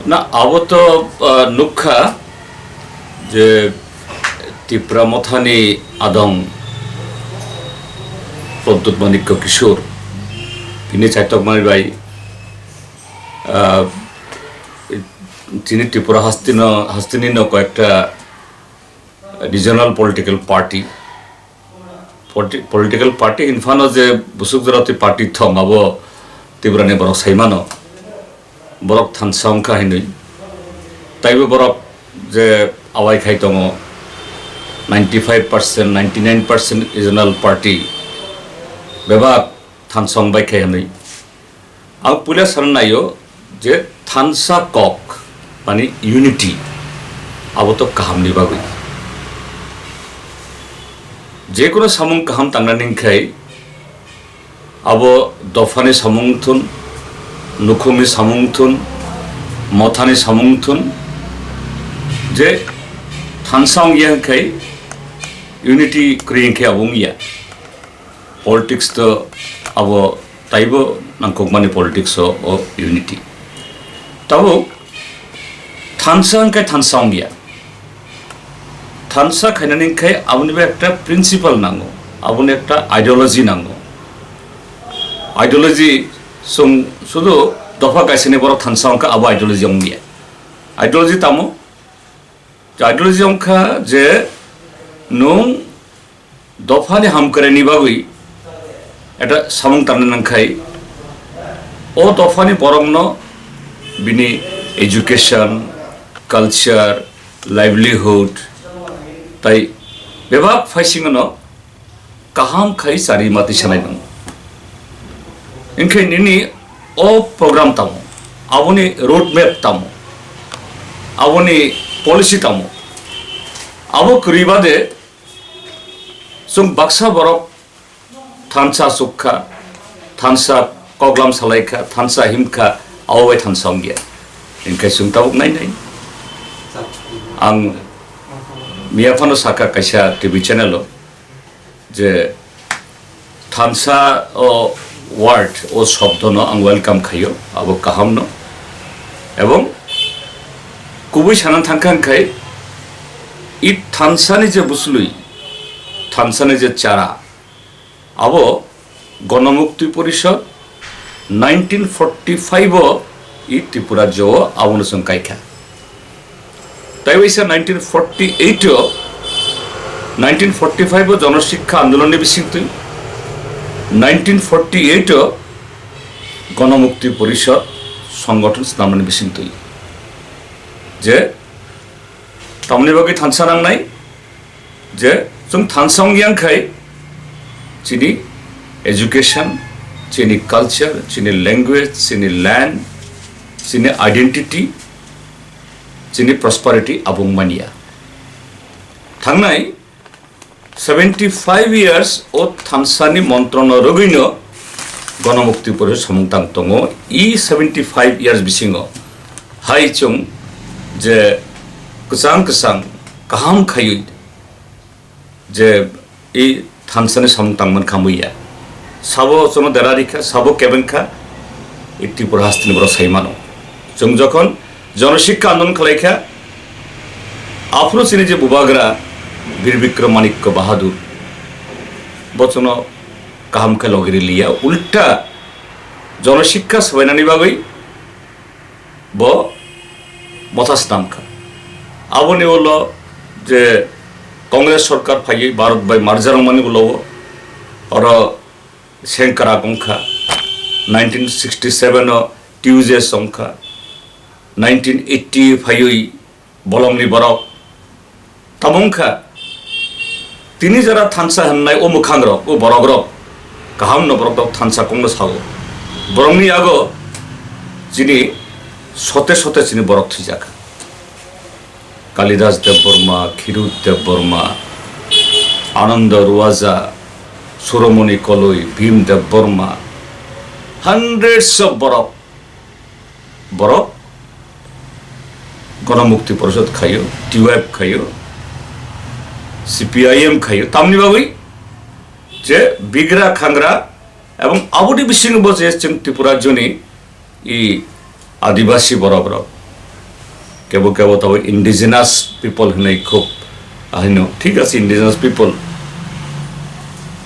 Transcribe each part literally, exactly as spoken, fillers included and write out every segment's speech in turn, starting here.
Na, abo to, ah, nukha je Tipra Mothani adong Pradyut Manikya Kishore, bini chaitokmani bai, ah, chini Tripura hastino, hastini no koyekta regional political party, politi-, political party hinphano je busuk jora twi party thong abo Tripura ni borok saimano, borok thansa wngkha hinwi. Taibo borok je awai khai tongo, ninety five percent, ninety nine percent regional party bebak thansa wngbai khai hinwi. Ang puila sana naio je thansa kok, mani unity, abo to kahamni bagwi. Jekunu samung kaham tangnani wngkhai, abo dophani samung thun, nukhungni samung thun, mothani samung thun, je thansa wngya wngkhai, unity kwrwi wngkhai abo wngya. Politics to abo taibo nangkukmani politics o, o unity. Tabuk thansa hwnkhe thansa wngya. Thansa khainani wngkhe abonibo ekta principle nango, aboni ekta ideology nango. Ideology chwng sudu dopha kaisani borok thansa wngkha abo ideology wngya. Ideology tamo? Ideology wngkha je nwng dophani hamkwraini bagwi ekta samung tangnai nangkhai, o dophani borokno bini education, culture, livelihood tai bebak phaisingono kaham khai chari mati sanai nang. Hinkhe nini o program tamo, aboni road map tamo, aboni policy tamo, abo kwrwi bade chwng baksa borok thansa sukha, thansa koklam salaikha, thansa himkha, abo bai thansa wngya. Hinkhe chwng tabuk nai nai. Ang miya phano sakha kaisa T V channel o je thansa o word o shobdono ang welcome khaio, abo kahamno. Ebong kubui sana thangkha hwnkhe i thansani je buslui, thansani je chara, abo Ganamukti Porishad nineteen forty five o i Tripura rajyo o abono chwng kaikha. Tai waisa nineteen forty eight o, nineteen forty five o Jono Shiksha Andolon ni bisingtwi, nineteen forty eight o Ganamukti Porishad songothon swnamnani bisingtwi je tamni bagwi thansa nangnai, je chwng thansa wngya khai chini education, chini culture, chini language, chini land, chini identity, chini prosperity abo wngmaniya. Thangnai seventy five years o thansani montrono rwgwino Ganamukti Porishad samung tang tongo. I seventy five years bisingo hai chwng je kwchang kwchang kaham khaiwi je i thansani samung tangman khamuya. Sabo chwngno dera rikha, sabo kebengkha, i Tripura hasteni borok sai mano. Chwng jokhon Jono Shiksha Andolon khlaikha, aphuru chini je bubagra Bir Bikram Manikya Bahadur, bo chwngno kaham khe logi riliya, ulta Jono Shiksha swbainani bagwi bo motha snam kha. Aboni ulo je Congress sorkar phaiwi Bharat bai merger wngmani ulo o oro sengkrak wngkha. Nineteen sixty seven o T U J S wngkha. Nineteen eighty phaiwi bolongni borok. Tamo wngkha, tini jora thansa hwnnai o mwkhangrok, o borokrok, kahamno borok rok thansa kokno sao. Borokni yago chini sote sote chini borok thwijak. Kalidas Debbarma, Khirut Debbarma, Ananda Ruaja, Suromoni Koloi, Bhim Debbarma, hundreds of borok borok Ganamukti Porishad khaio, T Y F khaio, C P I M khaio, tamni bagwi je bigra khangra ebong aboni bisingo bo je chwng Tripura rajyoni i adibasi borok rok, Kebo kebo tabo indigenous people hinwi khub ahino. Thik ase, indigenous people.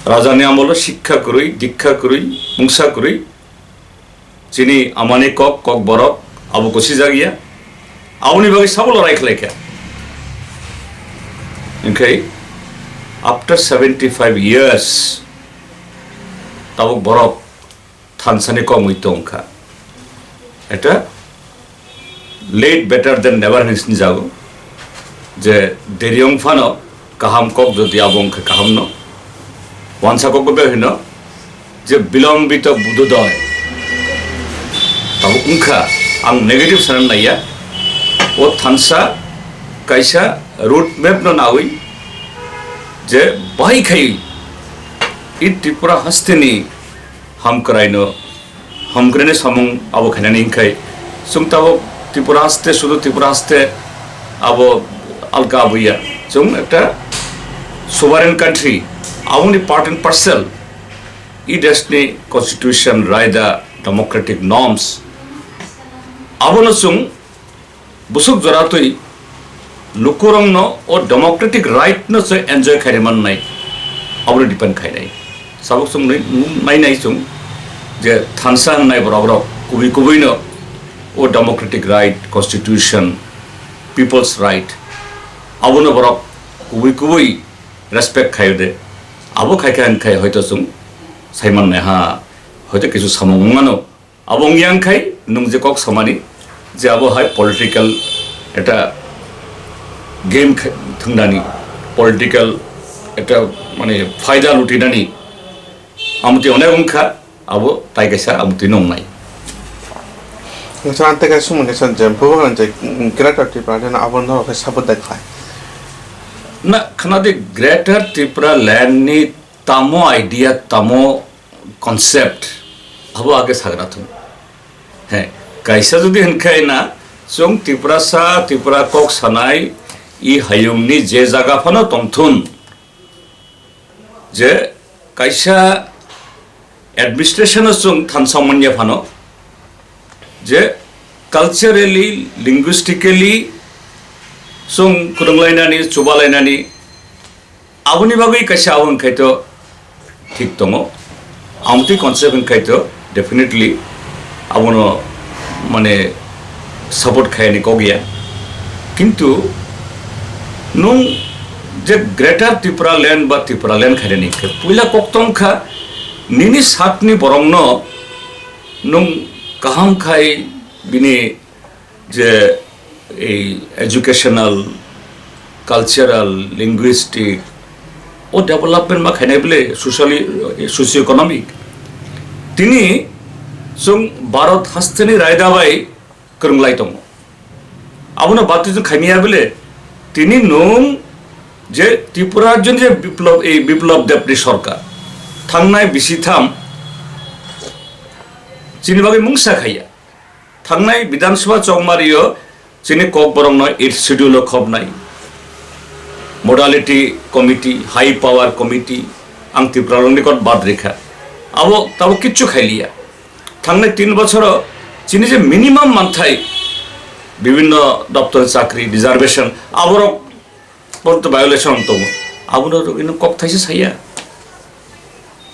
Rajani amolo shikha kwrwi, dikha kwrwi, mungsa kwrwi. Chini amani kok, kok borok, abo kusi jagya. Aboni bagwi sabo lorai khlaikha. Hinkhe after seventy five years, tabuk borok thansani komwi tongkha. Eta late better than never hinwi sinjago. Je deri wng phano kaham kok jodi abo wngkha kaham no. Wansa kok bo hino je bilombito bududoy. Tabuk wngkha, ang negative sana naiya. O thansa kaisa road map no nawi je bahai khai i Tripura hasteni hamkwraino, hamkwraini samung abo khainani hinkhai, chwng tabuk Tripura haste, sudu Tripura haste abo alka abuya. Chwng ekta sovereign country, aboni part and parcel, i deshni constitution, raida, democratic norms, abono chwng busuk jora twi lukurokno o democratic right no se enjoy khairi mannai, abono depend khainai. Sabuk chwng nai, nainai chwng je thansa wngnai borok rok kubui kubui no o democratic right, constitution, people's right, abono borok kubui kubui respect khaio de. Abo khaikha hinkhai hoito chwng saimannai ha, hoito kisu samung wngmano. Abo wngya wngkhai nwng je kok samani je abo hai political eta game khe-, thwngnani, political eta mane phaida lutinani amtwi onek wngkha, abo tai kaisa amtwi no wngnai. Noksa ante kaisa sumung kaisa je bubagra je Greater Tripura Land abo norok khe support dai khlai. Na khna di Greater Tripura Land ni tamo idea, tamo concept abo age sagra thung. He, kaisa jodi hinkhai na, chwng Tiprasa, Tipra kok sanai, i hayungni je jaga phano tongthun, je kaisa administration o chwng thansa manya phano, je culturally, linguistically chwng kwrwnglainani, chubalainani, aboni bagwi kaisa abo wngkhai to thik tongo. Amtwi concept wngkhai to definitely abono mane support khaiyani kok ya. Kintu nwng je Greater Tripura Land ba Tripura Land khainani khe puila kok tong kha nini sakni borokno nwng kaham khai bini je ei educational, cultural, linguistic, o development ma khainai bole socially, socio-economic. Tini chwng Bharat hasteni raida bai kwrwnglai tongo. Abono batwi chwng khaimya bole tini nwng je Tripura rajyoni je Biplab, ei Biplab Debni sorkar thangnai bisi tham chini bagwi mungsa khaiya. Thangnai Bidhan Sabha chongmario chini kokborokno eighth schedule o khopnai, modality committee, high power committee, ang Tiprarokni kot bad rikha. Abo tabo kichu khailiya. Thangnai tin bochoro chini je minimum manthai bibhinno doptor chakri, reservation, aborok porto violation tongo. Abono rwgwino kok thaisa saya.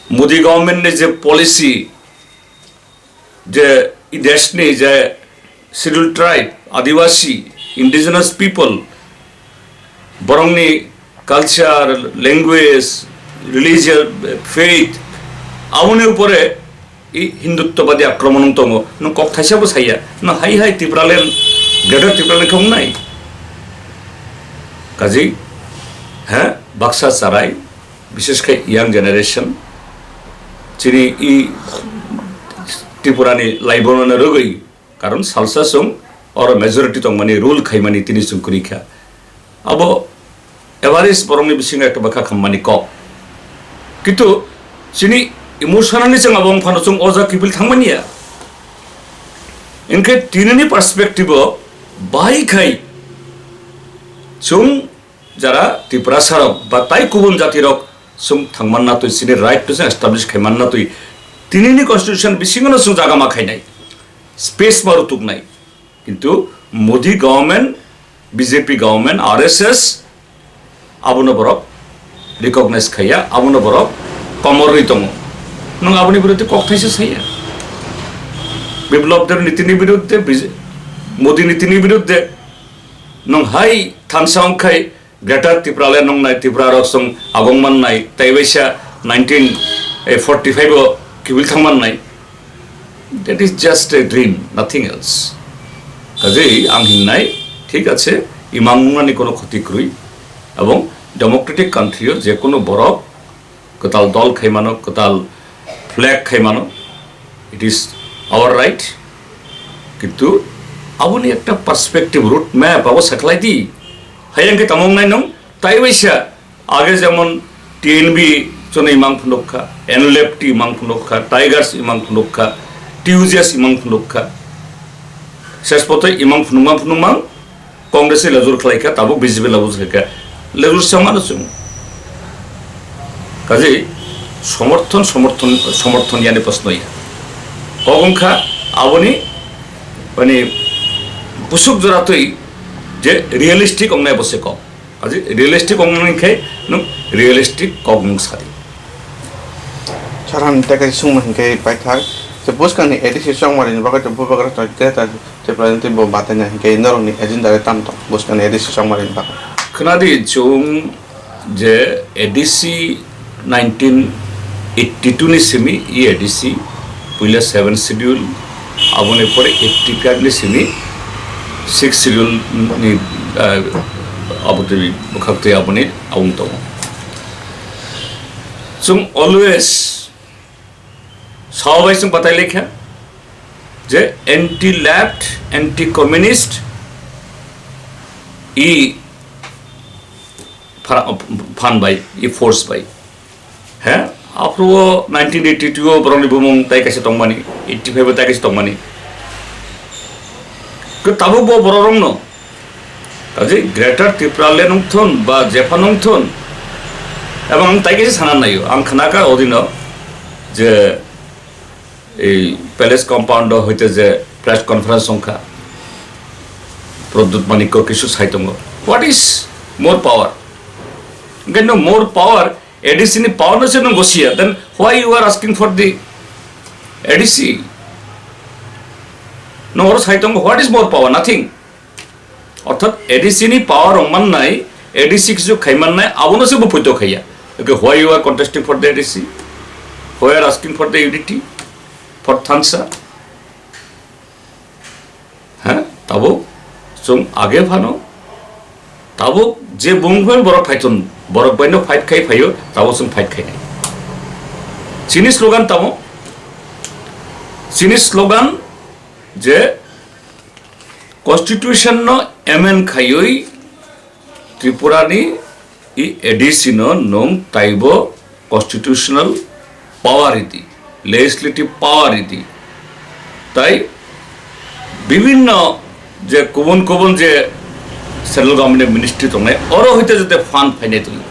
Modi government ni je policy, je i deshni je Scheduled Tribe, Adivasi, Indigenous People, borokni culture, language, religion, faith, aboni upore i Hinduttobadi akromon wng tongo. Nwng kok thaisa bo saya. Nwng hai hai Tipraland, Greater Tipraland khe wngnai. Kaji, ha, baksa charai, bishesh khe young generation, chini i Tripurani laibono rwgwi, karon salsa chwng oro majority tongmani, rule khaimani tini chwng kwrwi kha. Abo average borokni bisingo ekta bwkha khammani kok. Kintu chini emotionally chwng abo wng phano chwng o jaga kiphil thangmani ya. Hinkhe tinini perspective o bahai khai chwng jara Tiprasa rok ba tai kubun jati rok chwng thangmanna twi chini right to chwng establish khaimanna twi tinini constitution bisingo no chwng jaga ma khainai, space ma rutuknai. Kintu Modi government B J P government, R S S, abono borok recognize khaiya, abono borok komorwi tongo. Nwng aboni biruddhe kok thaisa saiya. Biplab Deb nitini biruddhe, B J, Modi nitini biruddhe nwng hai thansa wngkhai Greater Tipraland nongnai, Tripura rok song agong mannai, tei waisa nineteen forty-five o kibil thang mannai. That is just a dream, nothing else. Kajei ang hinnai, thik ache, imang wngnani kono khoti kwrwi. Ebong democratic country o je kono borok kwtal dol khai mano, kwtal flag khai mano, it is our right. Kintu aboni ekta perspective, route map abo sakhlai di. Hayang khe tamo wngnai nwng, tai waisa age jemon T N B chwng imang phunuk kha, N L F T imang phunuk kha, Tigers imang phunuk kha, T U J S imang phunuk kha. Ses pote imang phunukma phunukmang Congress lejur khlai kha, tabuk B J P lejur khlai kha. Lejur se mano chwng. Kaje somorthon, somorthon, somorthon yani proshno ya. Kok wngkha aboni, mane, busuk jora twi je realistic wngnai bo se kok. Kaje realistic wngnai khe nwng realistic kok nwng sadi. Saran tei kaisa sungma hinkhe paithak, je bwskangni A D C chongmari ni bagwi tei bubagra tei Greater Tipraland tei bo bataina hinkhe norokni agenda le tamo tong bwskangni A D C chongmari ni bagwi. Khwnadi chwng je A D C nineteen eighty-two ni simi, e A D C, puila seven schedule, aboni pore eighty-five ni simi six schedule ni, ah, abotwi bwkhak twi aboni aung tongo. Chwng always sabai chwng batai lekha je anti left, anti communist i pha-, phan bai, i force bai. He, aphuru o nineteen eighty-two o borokni bumung tai kaisa tongmani, eighty-five o tai kaisa tongmani. Ke tabuk bo borok rokno, kaje Greater Tipraland wngthun ba jepha wngthun, ebong ang tai kaisa sana naio, ang khnaka odino je ei palace compound o hoite je press conference wngkha, Pradyut Manikya kisu sai tongo. What is more power? Hingke no more power, A D C ni power no se no gosia, then why you are asking for the A D C? No oro sai tongo, what is more power? Nothing. Orthat A D C ni power rok mannai, A D C kisu khai mannai, abono se bo poito khaiya. Okay, why you are contesting for the A D C? Why you are asking for the unity? For thansa? Ha? Tabuk chwng age phano, tabuk je bumung phano borok phaithun, borok baino fight khai phaio, tabuk chwng fight khainai. Chini slogan tamo? Chini slogan je Constitution no amend khaiwi Tripura ni i A D C no nwng taibo constitutional power ridi, legislative power ridi. Tai bibhinno je kubun kubun je central government ministry tongnai, oro hoite jate fund phainai tongwi.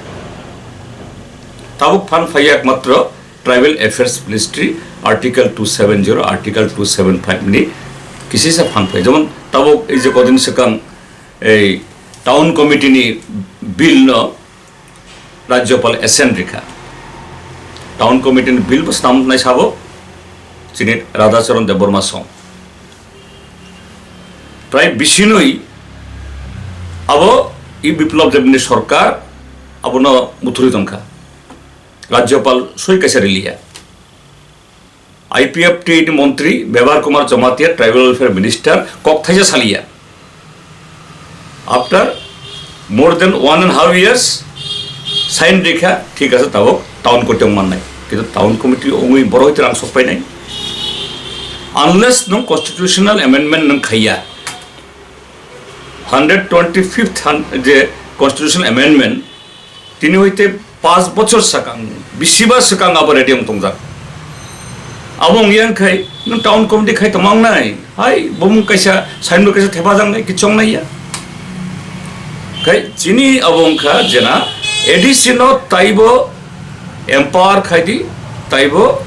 Tabuk fund phaiya ekmatro Tribal Affairs Ministry, Article two seven zero, Article two seven five ni kisisa phan phai. Jemon tabuk ei je kodin swkang ei town committee ni bill no Rajyapal assent rikha. Town committee ni bill bo swnam nai sabo chini Radhacharan Debbarma song. Prai bisinoi abo i Biplab Deb ni sorkar abono muthuri tongkha. Rajyapal soi kaisa riliya. I P F T ni montri Mebar Kumar Jamatia, Tribal Welfare Minister, kok thaisa saliya. After more than one and half years, sign rikha, thik ase, tabuk town committee mannai. Kintu town committee ongwi borok hwite rang sok painai. Unless nwng constitutional amendment nwng khaiya, hundred twenty-fifth han-, je constitutional amendment, tini hoite panch bochor swkang, bisiba swkang abo ready wng tongjak. Abo wng yang khai nwng town committee khai tongma wngnai, hai bumung kaisa, sign bo kaisa thepa jaknai, kichong nai ya. Khai chini abo wngkha jena A D C no taibo empower khai di, taibo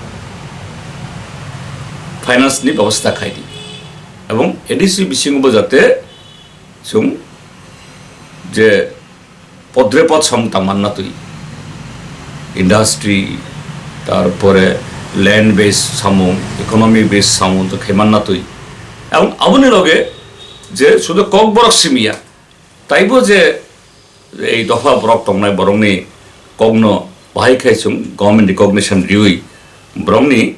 finance ni bebosta khai di. Ebong A D C bisingo bo jate chwng je podre pod samung tang manna twi, industry, tarpore land based samung, economy based samung to khai manna twi. Ebong aboni loge je sudu Kokborok simi ya, taibo je ei dopha borok tongnai, borokni kokno bahai khai chwng government recognition riwi borokni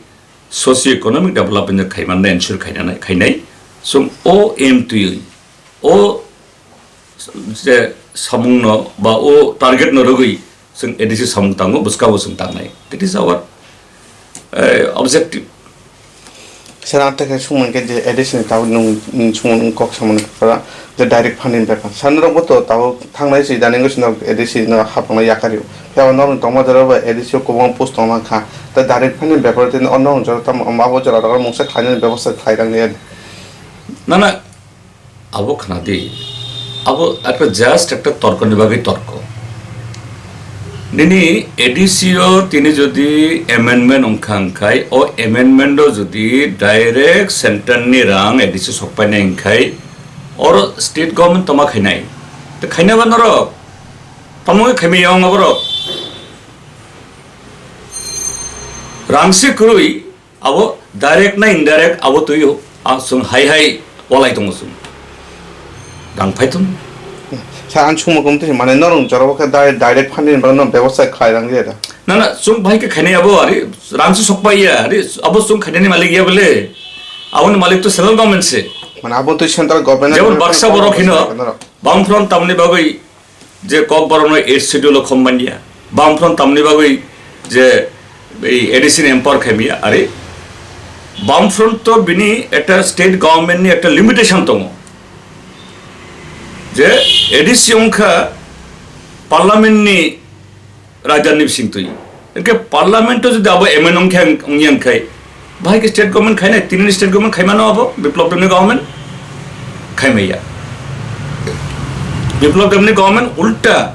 socio economic development khai manna ensure khainai, khainai chwng o aim twiwi, o je samungno ba o target no rwgwi chwng A D C samung tango, bwskabo chwng tangnai. That is our, eh, objective. Sir, ang tei khe sungmani khe je A D C ni tabuk nwng, nwng sungmani kok samani khe pura je direct funding bepar. Sir, norok bo to tabuk thangnai si dani wngwi si norok A D C no hapnai yakari o. Phiya bo norok tongma jora bo A D C o kwbangma post tongma kha. Tei direct funding bepar tei norok jora tamo abo jora rok mungsa khlainani bebosta khlai rang ya. Na, na, Abo khna di, abo ekta just ekta torkoni bagwi torko. Nini A D C o tini jodi amendment wngkha, wngkhai o amendment o jodi direct center ni rang A D C sokpainai wngkhai, oro state government toma khainai. Te khainaba norok, tamo wngwi khaimai ya wng aborok? Rang se kwrwi, Abo direct na indirect abo twi o, a, chwng hai hai walai tongo chwng. Rang phai thung. Sa ang chungma kung twi mane norong jorabo khe direct, direct funding ni bagwi no bebosta khlai rang ya da. Na, na, chwng bahai khe khainai abo ari rang se sok pai ya, ari abo chwng khainani malik ya bole. Aboni malik to central government se. Mane abo twi central government. Jemon baksa borok hino, Bamfront tamni bagwi je Kokborokno eighth schedule o khom manya, Bamfront tamni bagwi je ei A D C ni empower khaimaya, are Bamfront to bini ekta state government ni ekta limitation tongo, je A D C wngkha parliament ni rajdhani bisingtwi. Hwnkhe parliament o jodi abo M N wngkhe, wngya wngkhai, bahai khe state government khainai, tini state government khaimano abo, Biplab Debni government khaimaya. Biplab Debni government ulta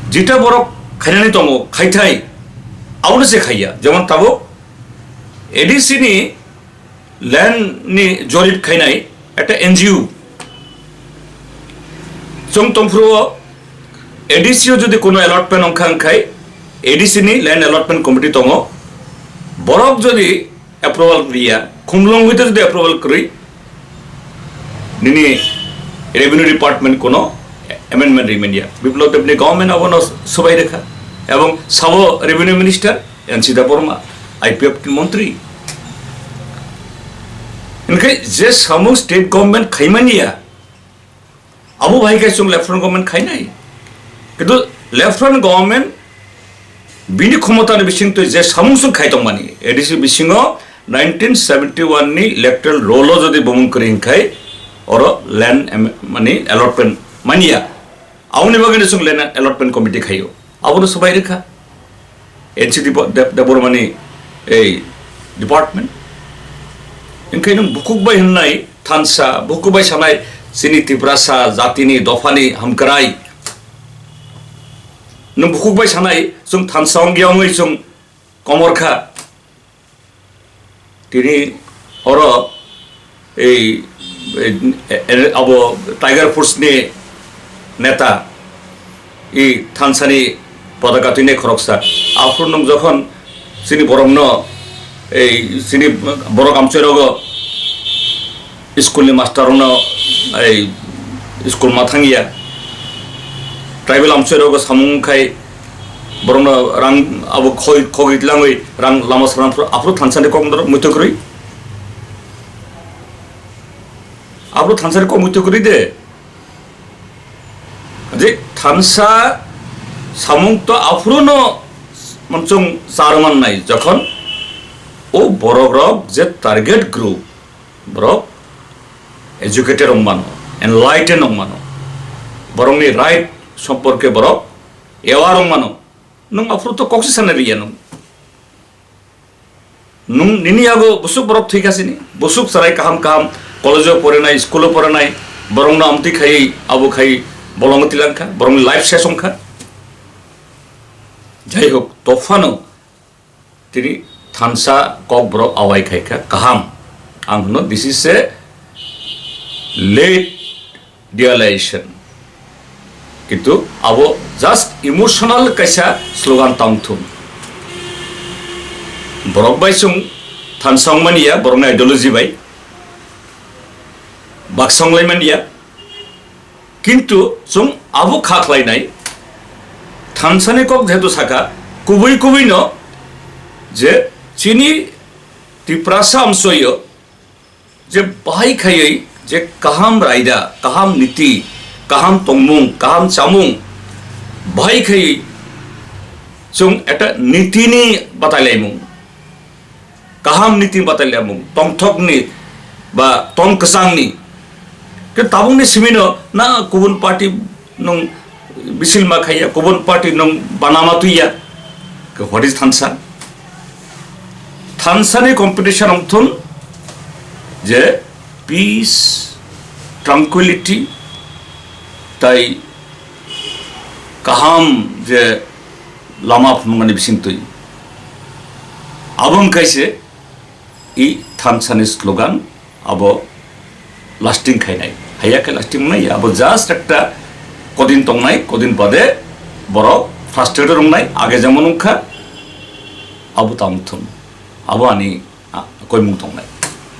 jita borok khainani tongo, khaithai, abono se khaiya. Jemon tabuk A D C ni land ni jorip khainai ekta N G O. Chwng tongphuru o A D C o jodi kono allotment wngkha wngkhai, A D C ni land allotment committee tongo. Borok jodi approval riya, khumlungwi to jodi approval kwrwi, nini revenue department kono amendment rimanya. Biplab Debni government abono swbai rwkha. Ebong sabo revenue minister, N C Debbarma, I P F ni montri. Hwnkhe je samung state government khaimaniya, abo bahai khe chwng left front government khainai. Kintu left front government bini khomotani bisingtwi je samung chwng khai tongmani, A D C bisingo nineteen seventy one ni electoral roll o jodi bumung kwrwi hwnkhai, oro land em-, mani allotment manya. Aboni bagwino chwng land allotment committee khaio. Abono swbai rwkha N C Deb-, Deb-, Debbarmani ei department. Hwnkhe nwng bukhuk bai hwnnai thansa, bukhuk bai sanai chini Tiprasa jatini dophani hamkrai. Nwng bukhuk bai sanai chwng thansa wngya wngwi chwng komor kha. Tini oro ei, ei, e-, abo Tiger Force ni neta, i thansani potaka twinai khoroksa. Aphuru nwng jokhon chini borokno, ei chini borok amchai rogo school ni master rokno ei school ma thangya, tribal amchai rogo samung khai, borokno rang abo khoi, khogwi tlangwi rang lama sana phuru, aphuru thansa ni kok norok muitu kwrwi. Aphuru thansa ni kok muitu kwrwi de. Je thansa samung to aphuru no monsong charman nai, jokhon o borok rok je target group, borok educated wng mano, enlightened wng mano, borokni right somporke borok aware wng mano. Nwng aphuru to kok se sana riya nwng. Nwng nini yago busuk borok thwi kha sini, busuk chwrai kaham kaham college o porinai, school o porinai, borokno amtwi khaiwi abo khai bolongo tilang kha, borokni life ses wng kha. Jai hok, tophano tini thansa kokborok awai khai kha, kaham. Ang hwno, this is a late realization. Kintu abo just emotional kaisa slogan tongthung. Borok bai chwng thansa wngmani ya, borokni ideology bai baksa wnglaimani ya. Kintu chwng abo kha khlainai, thansani kok jehetu sakha, kubui kubui no je chini Tiprasa amsoyo je bahai khaiwi je kaham raida, kaham niti, kaham tongmung, kaham chamung, bahai khaiwi chwng ekta nitini batailaimung, kaham niti batailaimung, tongthokni ba tong kwchangni. Ke tabukni simino na kubun party nung bisil ma khaiya, kubun party nung banama tuiya. Ke what is thansa? Thansa ni competition wngthun je peace, tranquility, tai kaham je lama phunukmani bisingtwi. Abo wngkhaise i thansa ni slogan. Abo lasting khainai. Haiya khe lasting wngnai, abo just ekta kodin tongnai, kodin bade borok frustrated wngnai, age jemon wngkha, abo tamo thung. Abo ani, ah, koimung tongnai.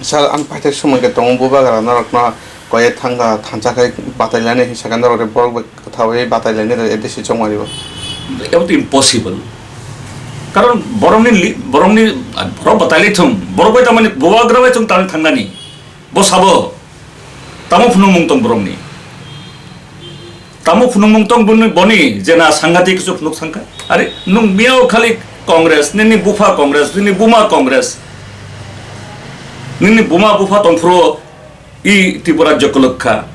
Sir, ang paithak somoi khe tongo, bubagra norokno koye thangkha, thansa khai batailani hinwi sakha, norok borok bai kwthaui batailani rw A D C chongmani bo. Abo to impossible. Karon borokni li-, borokni, ah, borok batailai thung, borok bai tamani bubagra bai chwng tani thangnani. Bo sabo, tamo phunukmung tong borokni? Tamo phunukmung tong boni, boni je na sanghatik kisu phunuk sangkha? Are, nung miyao khali Congress, nini bupha Congress, nini buma Congress, nini buma bupha tongphuru i Tripura jokolok kha,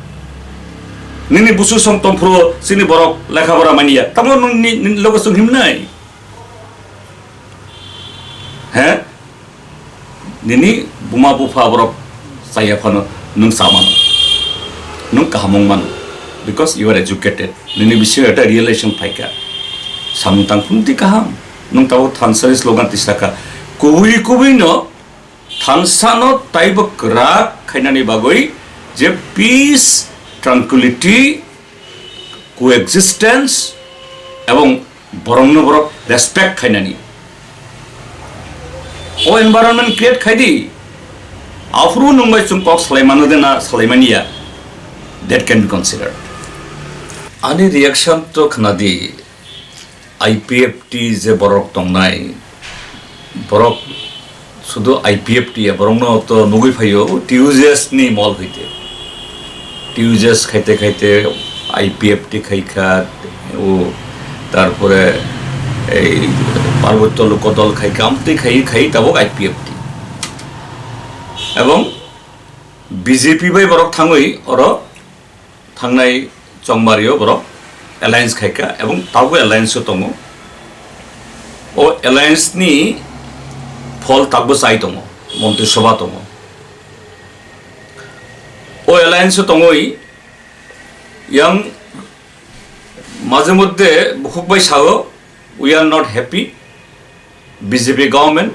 nini busu song tongphuru chini borok lekha pora manya, tamo nung ni, nini logo song himnai? He? Nini buma bupha borok chaya phano nwng cha mano. Nwng kaham wng mano. Because you are educated. Nini bisingo ekta realization phaikha. Samung tang phunukdi kaham. Nwng tabuk thansa ni slogan tisakha. Kubui kubui no thansa no taibo kwrak khainani bagwi je peace, tranquility, coexistence ebong borokno borok respect khainani. O environment create khaidi, aphuru nwng bai chwng kok salai mano de na salai mani ya, that can be considered. Ani reaction to khnadi, I P F T je borok tongnai, borok sudu I P F T ya, borokno to nugui phaio, o T U J S ni mol hoite. T U J S khaite khaite I P F T khaikha, o tarpore ei Parbotyo Lok Dol khaikha, amtwi khai khai tabuk I P F T. Ebong B J P bai borok thangwi oro thangnai chongmario borok alliance khaikha ebong tabuk alliance o tongo. O alliance ni phol tabuk chai tongo, Montri Sabha tongo. O alliance o tongwi yang majhe moddhe bukhuk bai sao, "We are not happy, B J P government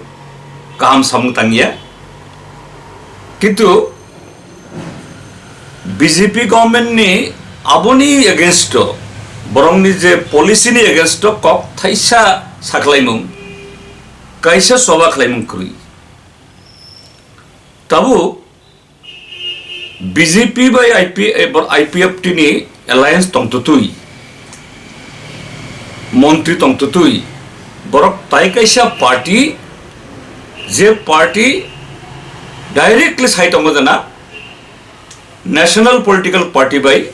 kaham samung tangya." Kintu B J P government ni aboni against o, borokni je policy ni against o kok thaisa saklaimung, kaisa choba khlaimung kwrwi. Tabuk B J P bai I P, eh, bor-, I P F T ni alliance tongtutwi, montri tongtutwi, borok tai kaisa party, je party directly sai tongo jana national political party bai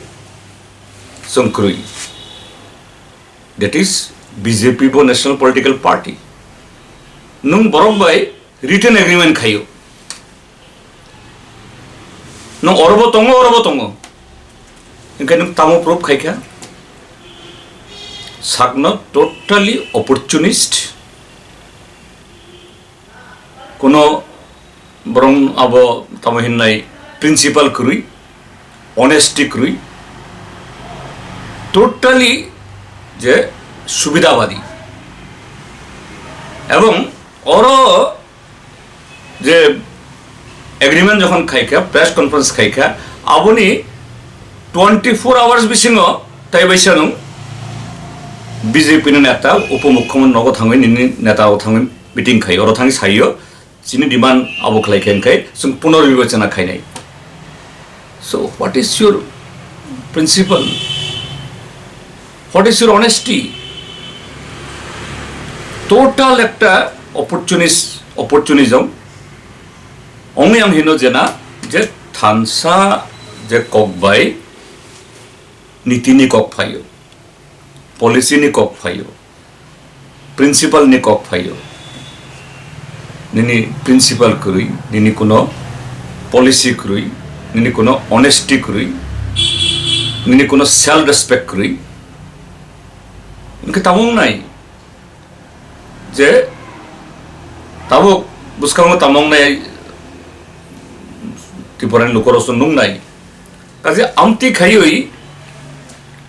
chwng kwrwi, that is B J P bo national political party. Nwng borok bai written agreement khaio. Nwng orobo tongo, orobo tongo. Hingke nwng tamo proof khaikha? Sakno totally opportunist. Kuno borong abo tamo hinnai principle kwrwi, honesty kwrwi, totally je subidabadi. Ebong oro je agreement jokhon khaikha, press conference khaikha, aboni twenty four hours bisingo Tai bai sano B J P ni neta, upomukhyamantri nogo thangwi nini neta o thangwi meeting khai, oro thangwi saio, chini demand abo khlai khe, hwnkhe chwng punorbibechona khainai. So, what is your principle? What is your honesty? Total ekta opportunist, opportunism. Ongwi ang hino jena je thansa je kok bai nitini kok phaio, policy ni kok phaio, principle ni kok phaio. Nini principle kwrwi, nini kuno policy kwrwi, nini kuno honesty kwrwi, nini kuno self respect kwrwi. Hwnkhe tamo wngnai je tabuk bwskango tamo wngnai Tripura ni lukurok se nungnai. Kaje amtwi khaiwi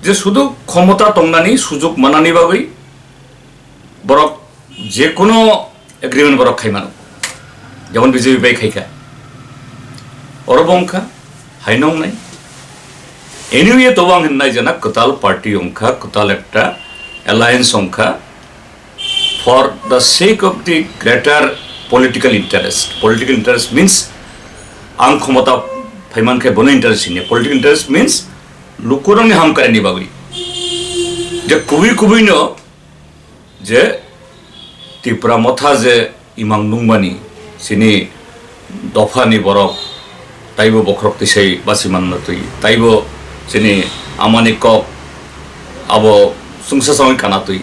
je sudu khomota tongnani sujug manani bagwi borok jekuno agreement borok khai mano, jemon B J P bai khai kha, oro bo wngkha, hai nong nai. Anyway, to ang hinnai jena kwtal party wngkha, kwtal ekta alliance wngkha, for the sake of the greater political interest. Political interest means ang khomota phaiman khe bono interest hinya. Political interest means lukurokni hamkaraini bagwi. Je kubui kubui no je Tipra motha je imang nungmani, chini dophani borok taibo bokhorok tisai basi manna twi, taibo chini amani kok abo chwngsa chawng kana twi,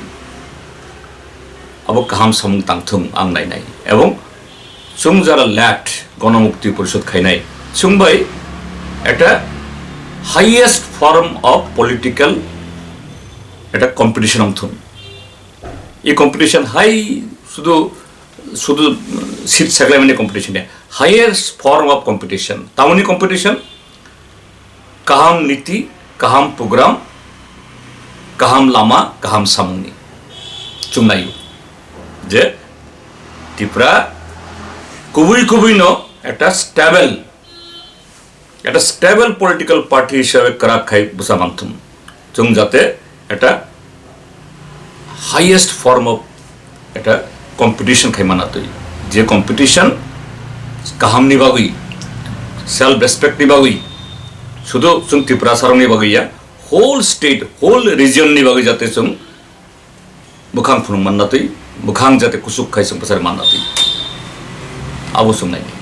abo kaham samung tangthung ang nainai. Ebong chwng jara left Ganamukti Porishod khainai, chwng bai eta highest form of political eta competition wngthun. I competition hai sudu, sudu seat saklaimani competition ya. Highest form of competition. Tamoni competition, kaham niti, kaham program, kaham lama, kaham samungni. Chwng naio je Tipra kubui kubui no ekta stable, ekta stable political party hisabe kwrak khai bwsa manthung. Chwng jate ekta highest form of ekta competition khai mana twi. Je competition kaham ni bagwi, self respect ni bagwi, sudu chwng Tiprasa rok ni bagwi ya, whole state, whole region ni bagwi jate chwng bwkhang phunuk manna twi, bwkhang jate kusuk khai chwng bwsari manna twi. Abo chwng naidi.